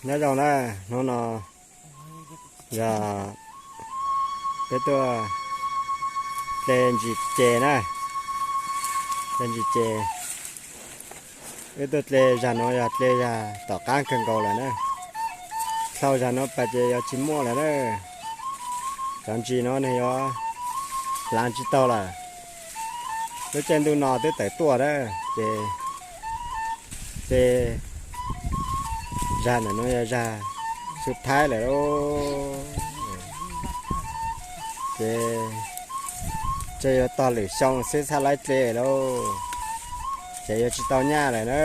Nyob zoo na, hnub no yog peb tuaj dle ntsis ces na, dle ntsis ces. Wb tuaj dle zag nuav yog dle zag tom qaab kawg nkaus lawm na. Dlhau zag nuav pas ces yuav tsis muaj lawm na. Cov ntsis nuav nwg yuav hlaav tsis taug lawm. Lub caij ntuj no twb tawm tuaj na, ces dle zag ntawm nuav yog zag xu thaib lawm lauj. Ces tseg yuav tog lwm xyoo xwb txhaj laib dle lauj, ces yuav tsis tau nyaj lawm na.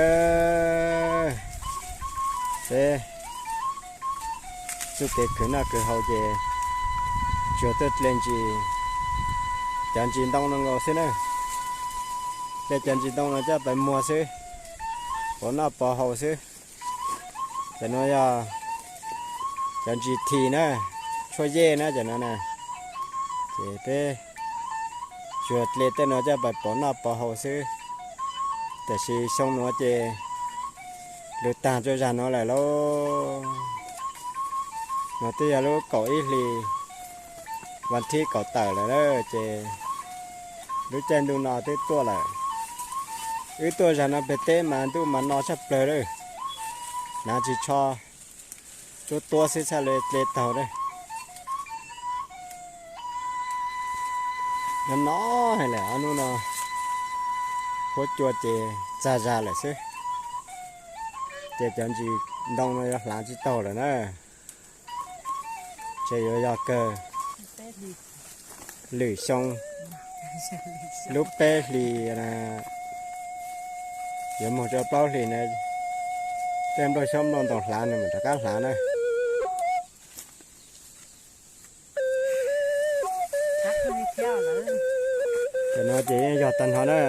Peb txuj kev khwv noj khwv haus ces tsuas tuaj dle ntsis, cov ntsis ntoo no nkaus xwb na. Dle cov ntsis ntoo no coj pais muag xwb, pov noj pov haus xwb. Cov nuav yog cov ntsis this na, tshuaj yej na cov nuav na. Ces peb tsuas dle tej nuav coj pais pov noj pov haus xwb. Tam sim xyoo nuav ces lug taag rua zag nuav lawm lauj. Nuav twb yog lub kaum ib hlis vas thib kaum tawm lawm na, ces lub caij ntuj no twb tuaj lawm. Wb tuaj zag nuav peg teb mas ntuj mas no tshaj plawg lawm, hnav tsis tsho, tuab tuab xwb txhaj le dle taug na. No no hais lawm ob nub no huab cua ces txag zag lawm xwb, ces cov ntsis ntoo no yuav hlaav tsis taug lawm na. Ces yuav yog kawg lwm xyoo lub peb hlis yuav moog rua plaub hlis na, tej nplooj xyoob nplooj ntoo hlaav nws mam rov qab hlaav na. Cov no ces yeej yog tag nrho na,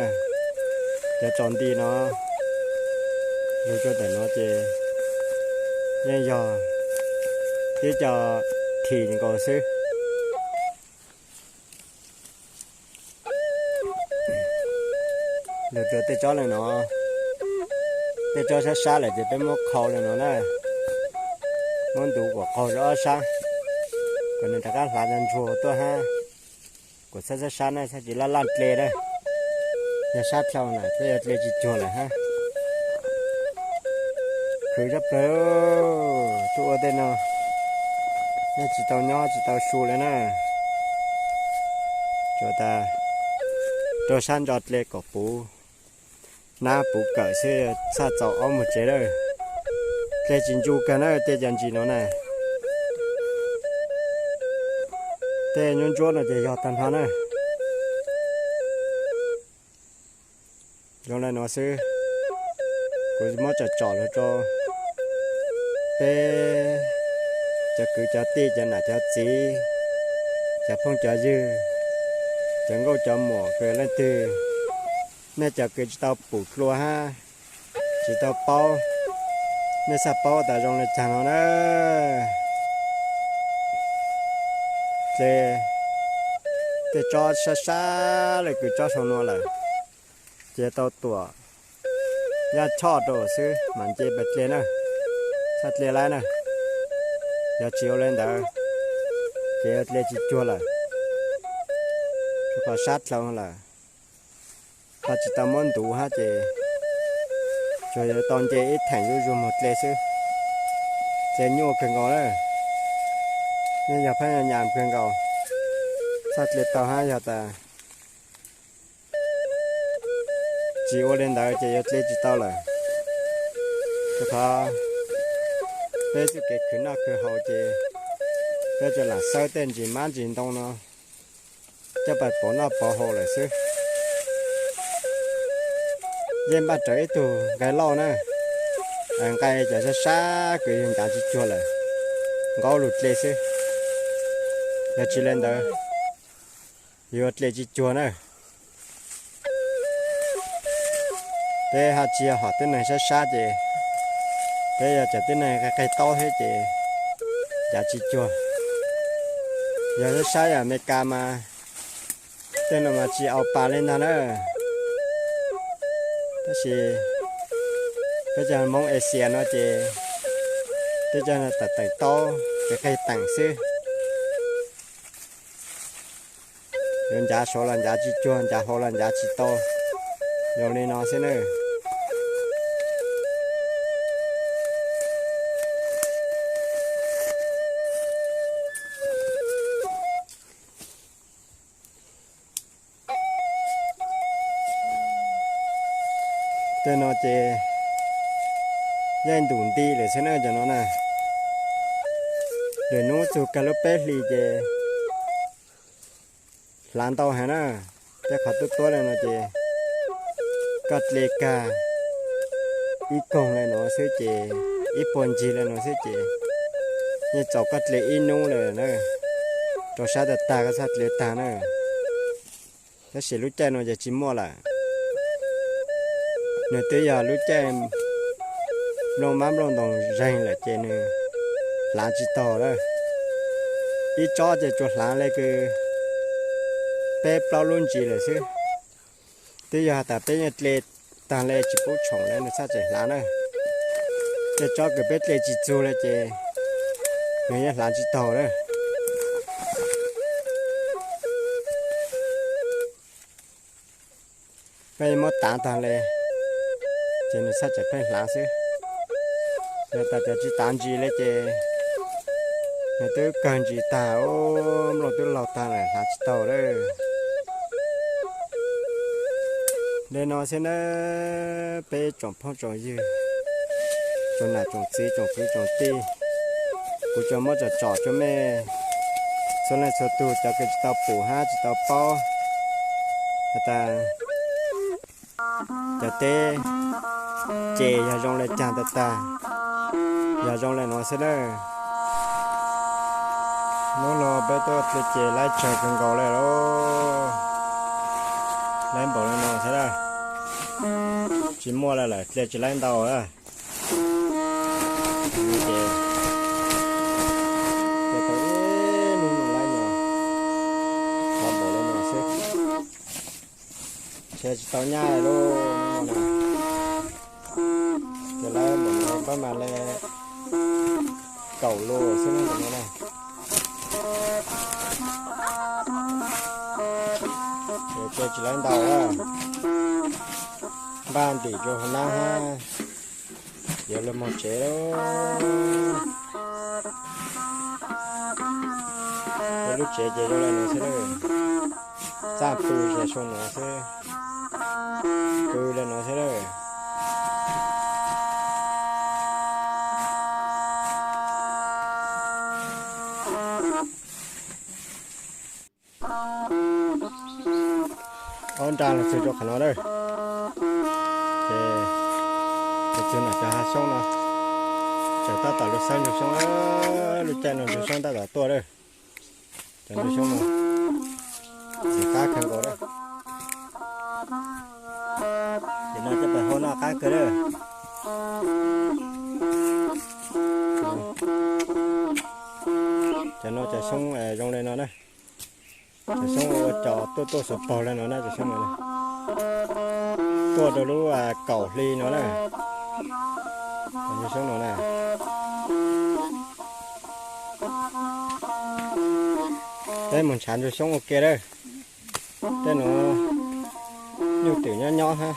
cov tsaus nti no, lug rua ntawm no ces yeej yog tib co thim nkaus xwb. Lug rua tej tsob le no, tej tsob sab sab lawm ces peb muab qhau le no na, muab ntuv kuam qaug rua ob sab, kom nws rov qab hlav ntsuag tuaj hab. Kuam txhab sab sab na, txhaj tsis laj laj dle na. Yog sab dlhau na peb yuav dle tsis cuag lawm hab. Khwv sab plawg, tuaj ua tej no, nyob tsis tau nyob tsis tau su le na. Tsuas tas rua sab ntso dle kom puv hnab puv kawm xwb txhaj txaus aub moog tsev lawm. Dle tsis ntsu kawg na tej cov ntsis no na. Tej ntsuab ntsuab no ces yog tag nrho na. Zoo le nuav xwb, kuv muab tsom tsom lug rau peb cov kwv cov tij, cov nam cov txiv, cov phooj cov ywg, cov nkauj cov muam kws leej twg nej cov kws tsis tau pum dlua hab tsis tau paub, nej txhaj paub tas zoo le caag no na. Dle tej tsob sab sab le kws tsob sau nuav lawm, ces tau tuam yaj choj rau xwb mam nce pais dle na, txhaj dle laib na. Yog tsis ua le ntawd ces yuav dle tsis cuag lawm, rua qhov sab dlhau lawm. Ho tsis tau muab ntuv hab ces tsuas yuav tau nce ib theem zuj zug moog dle xwb. Dle nyuaj kawg nkaus na, yeej yog phab nyas kawg nkaus, txhaj dle tau hab yog tas tsis ua le ntawd ces yuav dle tsis tau lawm. Rua qhov peb txuj kev khwv noj khwv haus ces peb tsuas lam xawb tej ntsis mab ntsis ntoo no coj pais pov noj pov haus lawm xwb. Yeej npaj rawv ib tug nqaij lauj na, nqaij cov sab sab kws yug ncav tsis cuag lawm, nqaub lug dle xwb. Yog tsis le ntawd yuav dle tsis cuag na. Peb hab tsis yog hom tib neeg sab sab ces peb yog cov tib neeg qig taub thiab ces ncav tsis cuag. Yog sab sab yam Amelikas mas tej no mas tsis au pas li ntag na. Tab sis peb cov Hmoob Asia no ces Tej cag no tawm teem taub ces qeg teem xwb. Yuav ncav saud los ncav tsis cuag, ncav hauv los ncav tsis tau. Zoo li no xwb na. Tej no ces yeej ntus nti lawm xwb na cov no na. Lwm hnub txug kag lub peb hlis ces hlav ntau heev na. Tej qhov tuab tuab li no ces koj dle kag ib koog li no xwb ces, ib puag ncig li no xwb ces yeej txaus koj dle ib hnub li na. Rau sab tag tag koj txhob dle tag na. Tab sis lub caij no ces tsis muaj lawm. Nws twb yog lub caij nplooj mab nplooj ntoos zeeg lawm ces nws hlav tsis taug lawm. Ib tsob ces tsuas hlav li kws peb plaub lub ntsis lawm xwb. Twb yog has tas peb yeej dle tag li tsis pub tshoom li nws txhaj tseem hlav na. Tej tsob kws peb dle tsis txug li ces nws yeej hlav tsis taug lawm. Peb muab tav tag li ces nws txhaj tseem pheej hlav xwb. Yog tas cov tsis tav ntsis li ces nws twb kawg ntsis tag, nplooj twb laug tag lawm hlav tsis taug lawm. Li no xwb na, peb tsoom phooj tsoom ywg, tsoom nam tsoom txiv tsoom kwv tsoom tij, kuv tsuas muab tsom tsom rua mej txhua leej txhua tug cov kws tsis tau pum hab tsis tau paub has tas cov teb ces yog zoo li caag tag tag, yog zoo li no xwb lawm. Hnub no peb tuaj dle ces laib tsawg kawg nkaus li lauj. Laib npaum li no xwb lawm. Tsis muaj li lawm, dle tsis laib ntau lawm. Ces dle tau ib hnub no laib no, qhov npaum li no xwb. Ntshe tsis tau nyaj li lauj. Ces laib npaum no pab mas li kaum lus xwb na. Ces dle tsis laib ntau lawm, npaj ntim rua hauv nab hab yuav lug moog tsev lauj. Peb lub tsev ces zoo li no xwb lawm. Txaj pw zoo li no xwb, pw li no xwb lawm. Ob nra los txug rau qhov no lawm. Ces txug no cov hav xyoob no, tseem tab tom lug xawb ntsuag xyoob, lub caij no ntsuag xyoob tab tom tuaj lawm. Cov ntsuag xyoob no ntxim qab kawg nkaus lawm. Ces no coj pais hau noj qab kawg lawm. Cov no cov xyoob zoo li no na. Cov xyoob ua cov tuaj tuaj xuav paug li no na, cov xyoob no. Tuaj rau lub kaum hli no na. Cov ntsuag xyoob no na. Peb moog ntshav ntsuag xyoob ua ke lawm. Tej no nyuj twm nyob nyob hab,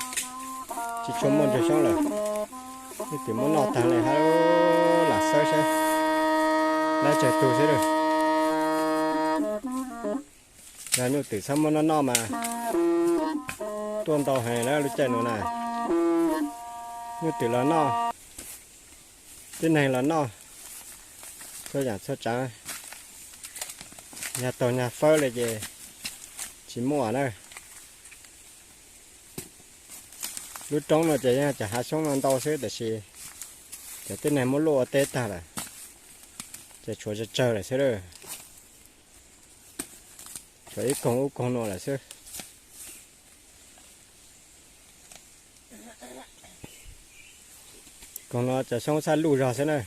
tsis tshua muaj ntsuag xyoob lawm. Nyuj twm muab noj taag li hab, lam xawb saib, laib tsawg tug xwb lawm. Yog nyuj twm txhob muab noj noj mas tuaj ntau heev lawm lub caij nuav na. Nyuj twm los noj, tib neeg los noj, txhua yaam txhua tsaav. Nyag taug nyag fawb li ces tsis muaj na. Lub roob no ces yog cov hav xyoob no ntau xwb, tab sis cov tib neeg muab luaj ua teb tag lawm, ces tshuav tsawg tsawg lawm xwb lawm. Tshuav ib koog ub koog no lawm xwb. Koog no cov xyoob txhaj luj zog xwb na.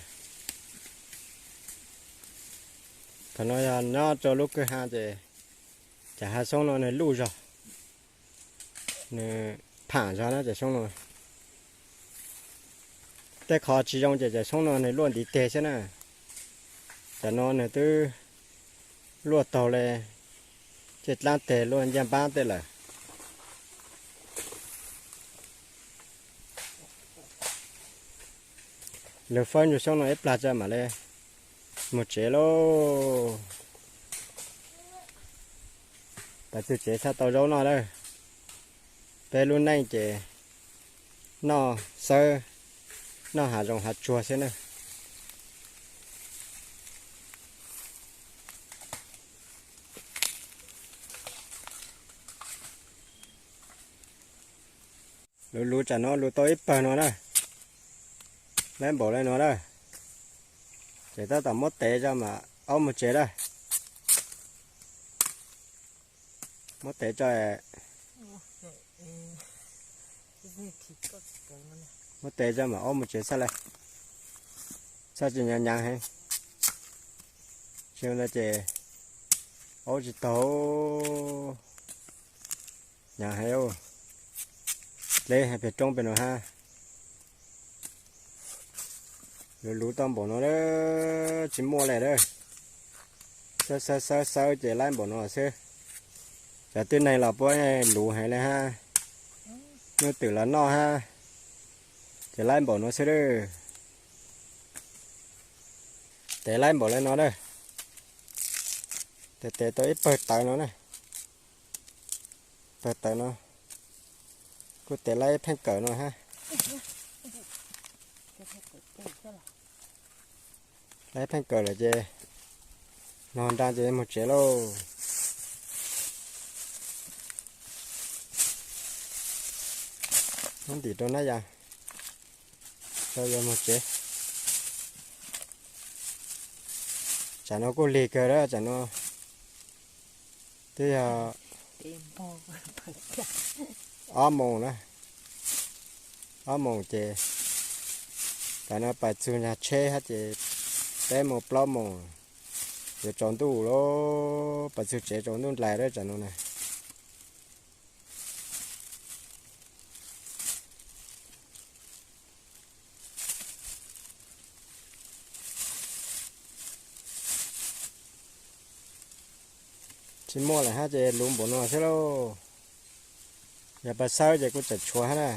Thaum no yog nyob rau lub kwj ha ces cov hav xyoob no nws luj zog, nws phaam zog na cov xyoob no. Tej qhov tsis zoo ces cov xyoob no nws luaj ntiv teg xwb na. Cov no nws twb luaj taug li, tej dlaab teg luaj ncaj npaab tej lawm. Lug fawb nyuag xyoob no ib plag tso mam li moog tsev lauj. Pab txug tsev txhaj tau zaub noj lawm. Peb lub neej ces noj xawb, noj hav zoov hav tsuag xwb na. Luv luv tsam no luv tau ib pawg no na. Laib npaum le no na. Ces tab tom muab tev tso mam aub moog tsev na. Muab tev tso, muab tev tso mam aub moog tsev txhaj le. Txhaj tsi nyaav nyaav heev. Tsi ua ntawd ces aub tsi taug. Nyaav heev, dleb heev peg roob peg no hab. Luv luv tau npaum no tsi muaj le lawm. Xawb xawb xawb xawb ces laib npaum no xwb. Cov tib neeg los puab luv heev le hab, nyuj twm los noj hab, ces laib npaum no xwb lawm. Tev laib npaum le no na. Tes tes tau ib pawg tawv no na. Pawg tawv no kuj tev laib pheej kawm no hab. Laib pheej kawm lawm ces no nra ces moog tsev lauj. Nub ntim rau nab yas, rau yog moog tsev. Tsam no kuj lig kawg lawm, tsam no twb yog ob moos na, ob moos ces tam no pais txug nyag tsheb hab ces peb moos plaub moos yuav tsaus ntuj lawm, pais txug tsev tsaus ntuj nplaig lawm tsam no na. Tsis muaj lawm hab ces luv npaum no xwb lauj. Yog pab xawb ces kuj tseem tshuav hab na,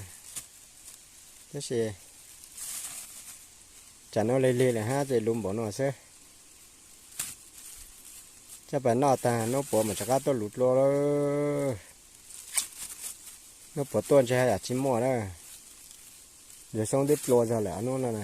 tab sis tsam no lig lig lawm hab ces luv npaum no xwb. Coj pab noj tag nub puav mam rov qab tuaj luv dlua lawm. Nub puav tuaj ntshe haj yam tsis muaj na. Yog xyoob twb dlua zog lawm nub no na.